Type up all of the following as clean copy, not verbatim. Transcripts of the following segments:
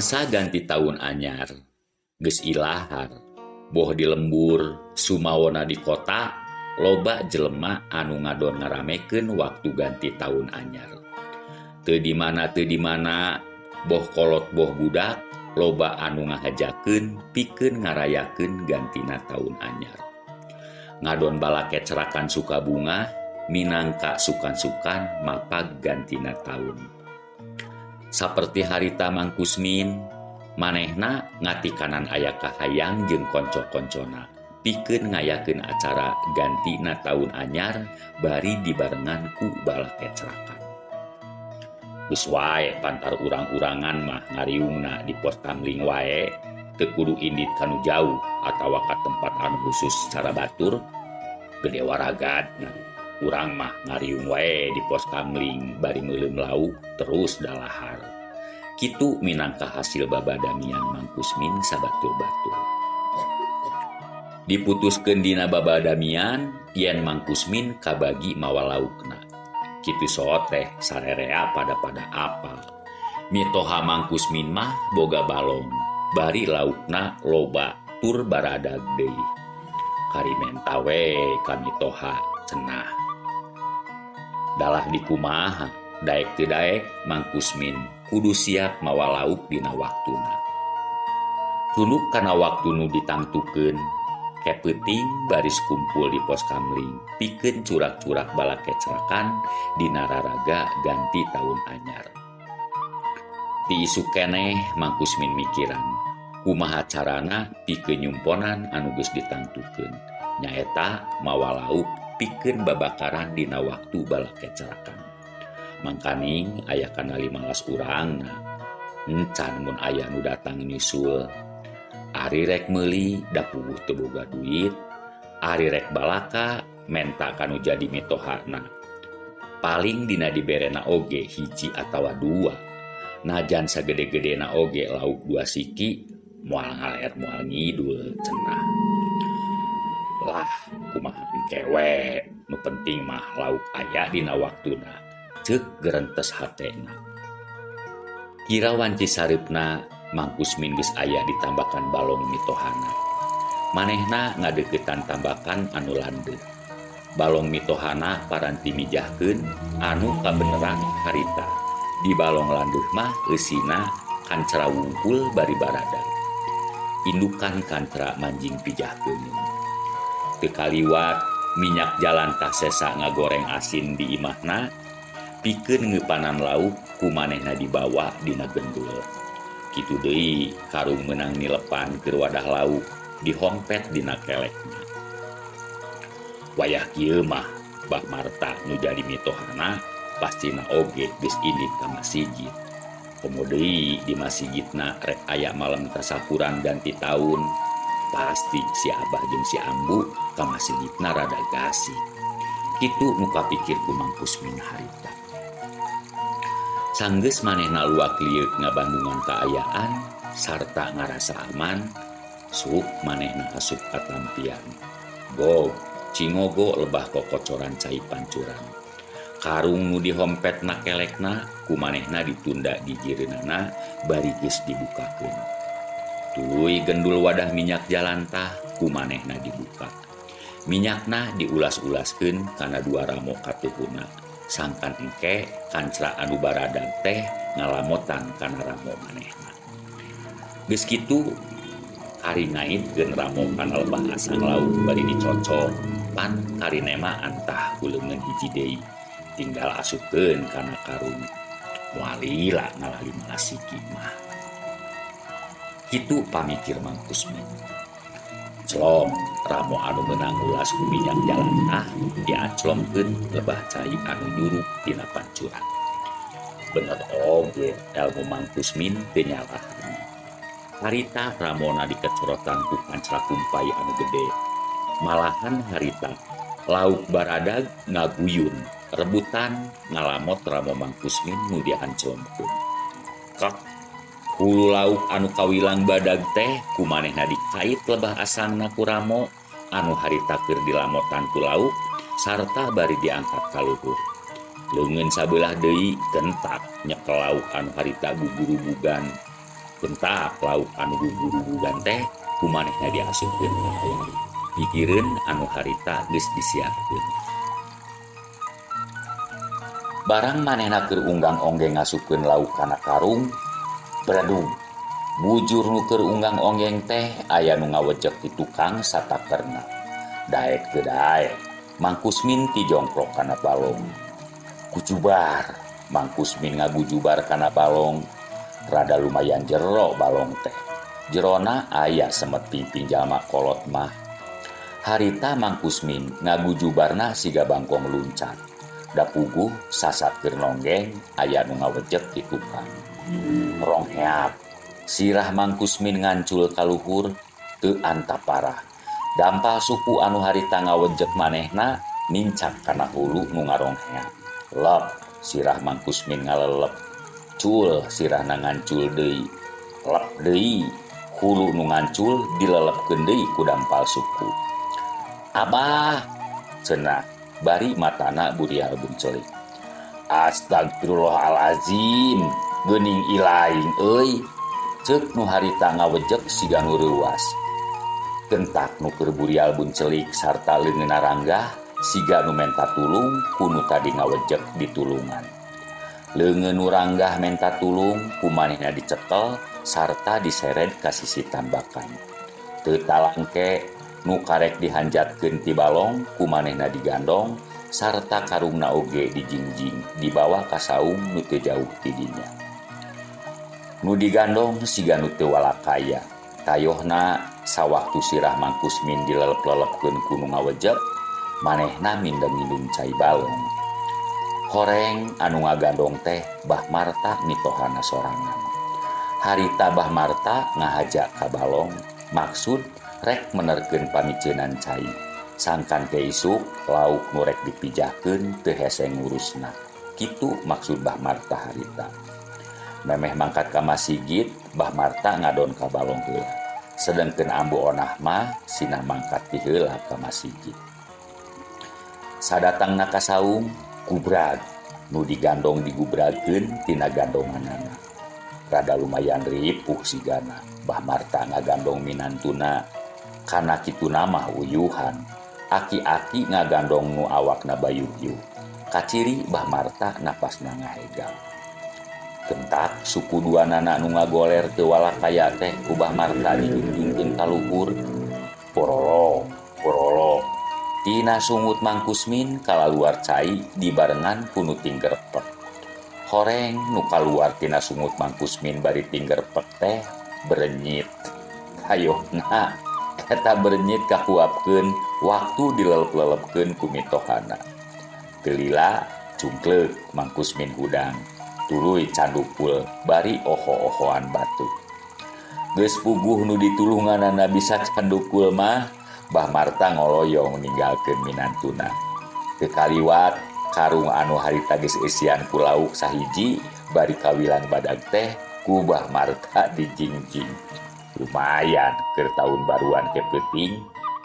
Mangsa ganti taun anyar geus ilahar, boh di lembur sumawona di kota loba jelema anu ngadon ngaramekeun waktu ganti taun anyar. Teu di mana teu di mana boh kolot boh budak loba anu ngahajakeun pikeun ngarayakeun gantina taun anyar. Ngadon balakecrakan suka bungah minangka sukan-sukan mapag gantina taun. Saperti harita Mang Kusmin, manehna ngatikanan aya kahayang jeung konco-koncona pikeun ngayakeun acara gantina taun anyar bari dibarengan ku balakecrakan. Geus wae pantar urang-urangan mah ngariungna di pos kamling wae, teu kudu indit kanu jauh atawa ka tempat anu khusus cara batur, gede waragadna. Urang mah ngariung wae di pos kamling bari meuleum lauk terus dalahar. Kitu minangka hasil babadamian Mang Kusmin sabatur-batur. Diputuskeun dina babadamian yen Mang Kusmin kabagi mawa laukna. Kitu soot teh sarerea pada-pada apal. Mitoha Mang Kusmin mah boga balong, bari laukna loba tur baradag deui. Kari menta we ka mitoha cenah. Dalah dikumaha, daek teu daek Mang Kusmin kudu siap mawa lauk dina waktuna. Tunuk kana waktu nu ditangtukeun, kepeuting baris kumpul di pos kamling pikeun curak-curak balakecrakan dina raraga ganti taun anyar. Ti isuk keneh Mang Kusmin mikiran kumaha carana pikeun nyumponan anu geus ditangtukeun, nyaeta mawa lauk pikeun babakaran dina waktu balakecrakan. Mangkaning aya kana 15 urangna, encan mun aya nu datang nyusul. Ari rek meuli da puguh teu boga duit, ari rek balaka menta kanu jadi mitohana. Paling dina diberena oge hiji atawa dua. Najan sagede-gedena oge lauk 2 siki, moal ngaler moal ngidul cenah. Lah kumaha engke we, nu penting mah lauk aya dina waktuna, ceuk gerentes hatena. Kira wanci sareupna Mang Kusmin geus aya ditambakan balong mitohana. Manehna ngadeuketan tambakan anu landeuh. Balong mitohana paranti mijahkeun anu kabeneran harita. Di balong landeuh mah eusina kancra wungkul bari baradag. Indukan kancra manjing pijahkeun. Teu kaliwat minyak jalan tah sesa ngagoreng asin di imahna, pikeun ngeupanan lauk ku manehna dibawa dina gendul. Kitu deui karung meunang nilepan keur wadah lauk dihompet dina kelekna. Wayah kieu mah Bah Marta nu jadi mitohana pastina oge geus indit ka masjid. Komo deui di masjidna rek aya malam tasakuran ganti taun, pasti si Abah jeung si Ambu ka masjidna rada gasik. Kitu nu kapikir ku Mang Kusmin harita. Sanggeus manehna luak lieuk ngabandungan kaayaan sarta ngarasa aman, suk manehna asup ka tampian. Gog, cingogo lebah kokocoran cai pancuran. Karung nu dihompetna kelekna ku manehna ditunda gigireunana bari geus dibukakeun. Tuluy gendul wadah minyak jalantah ku manehna dibuka. Minyakna diulas-ulaskeun kana 2 ramo katuhuna. Sangkan engke kancra anu baradag teh ngalamotan kana ramo manehna. Geus kitu kari ngaitkeun ramo kana lebah asang lauk bari dicocok, pan kari nema antah ku leungeun hiji deui. Tinggal asupkeun kana karung. Moal lila ngalah 15 siki mah. Kitu pamikir Mang Kusmin. Clom ramo anu meunang ulas ku minyak jalantah diaclomkeun lebah cai anu nyurup tina pancuran. Bener oge elmu Mang Kusmin teu nyalahan. Harita ramona dikecorotan ku kancra kumpai anu gede. Malahan harita lauk baradag ngaguyun rebutan ngalamot ramo Mang Kusmin nu dianclomkeun. Kak hulu lauk anu kawilang badag teh ku manehna dikait lebah asangna ku ramo anu harita keur dilamotan ku lauk sarta bari diangkat ka luhur. Leungeun sabelah deui kentak nyekel lauk anu harita gugurubugan. Gentak lauk anu gugurugugan teh ku manehna diasupkeun ka kawari. Pikireun anu harita geus disiapkeun. Barang manehna keur unggang-onggeng ngasupkeun lauk kana karung, bredug. Bujur nu keur unggang-onggeng teh aya nu ngawejek ti tukang satakerna. Daek teu daek, Mang Kusmin tijongkrok kana balong. Kujubar, Mang Kusmin ngagujubar kana balong. Rada lumayan jero balong teh. Jerona aya semet pingping jalma kolot mah. Harita Mang Kusmin ngagujubarna siga bangkong luncat. Da puguh sasat keur nonggeng aya nu ngawejek ti tukang. Rongheap, sirah Mang Kusmin ngancul ka luhur teu antap parah. Dampal suku anu harita ngawejek manehna nincak kana hulu nu ngarongheap. Lep, sirah Mang Kusmin ngalelep. Cul, sirahna ngancul deui. Lep deui, hulu nu ngancul dilelepkeun deui ku dampal suku. Abah, cenah bari matana burial buncelik. Astagfirullahalazim, geuning ilaing euy. Ceuk nu harita ngawejek siga nu reuwas. Gentak nu keur burial buncelik sarta leungeunna ranggah siga nu menta tulung ku nu tadi ngawejek ditulungan. Leungeun nu ranggah menta tulung ku manehna dicekel sarta diseret ka sisi tambakan. Teu talangke nu karek dihanjatkeun ti balong ku manehna digandong sarta karungna oge dijingjing dibawa ka saung nu teu jauh ti dinya. Nu digandong siga nu teu walakaya. Tayohna sawaktu sirah Mang Kusmin dilelep-lelepkeun ku nu ngawejek, manehna mindeng nginum cai balong. Horeng anu ngagandong teh Bah Marta mitohana sorangan. Harita Bah Marta ngahaja ka balong maksud rek menerkeun pamiceunan cai. Sangkan ke isuk lauk nu rek dipijahkeun teu hese ngurusna. Kitu maksud Bah Marta harita. Memeh mangkat ka masigit, Bah Marta ngadon ka balong heula. Sedengkeun Ambu Onah mah sinah mangkat ti heula ka masigit. Sadatangna ka saung, gubrag. Nu digandong digubragkeun tina gandonganana. Rada lumayan ripuh sigana, Bah Marta ngagandong minantuna. Kana kituna mah uyuhan. Aki-aki ngagandong nu awakna bayuhyuh. Kaciri Bah Marta napasna ngahegang. Gentak suku duanana nu ngagoler teu walakaya teh ku Bah Marta dijungjungkeun ka luhur. Porolo, porolo. Tina sungut Mang Kusmin kalaluar cai dibarengan ku nu tinggerpek. Horeng nu kaluar tina sungut Mang Kusmin bari tinggerpek teh berenyit. Hayohna eta berenyit kahuapkeun waktu dilelep-lelepkeun ku mitohana. Teu lila cungkleuk Mang Kusmin hudang. Tuluy candukul bari oho-ohoan batu. Geus puguh nu ditulunganana bisa candukul mah, Bah Marta ngoloyong ninggalkeun minantuna. Teu kaliwat karung anu harita geus eusian ku lauk sahiji bari kawilang badag teh ku Bah Marta dijingjing. Lumayan keur taun baruan ke peuting,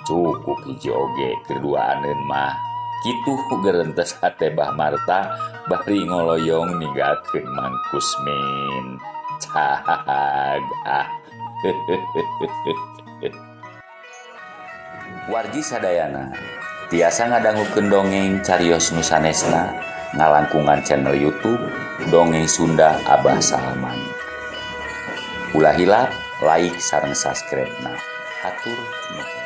cukup hiji oge keur duaaneun mah. Kitu gerentes hate Bah Marta bari ngoloyong ninggalkeun Mang Kusmin. Cag ah. Wargi sadayana tiasa ngadangukeun dongeng carios nu sanesna ngalangkungan channel YouTube Dongeng Sunda Abah Salman. Ulah hilap like sareng subscribe-na. Hatur nuhun.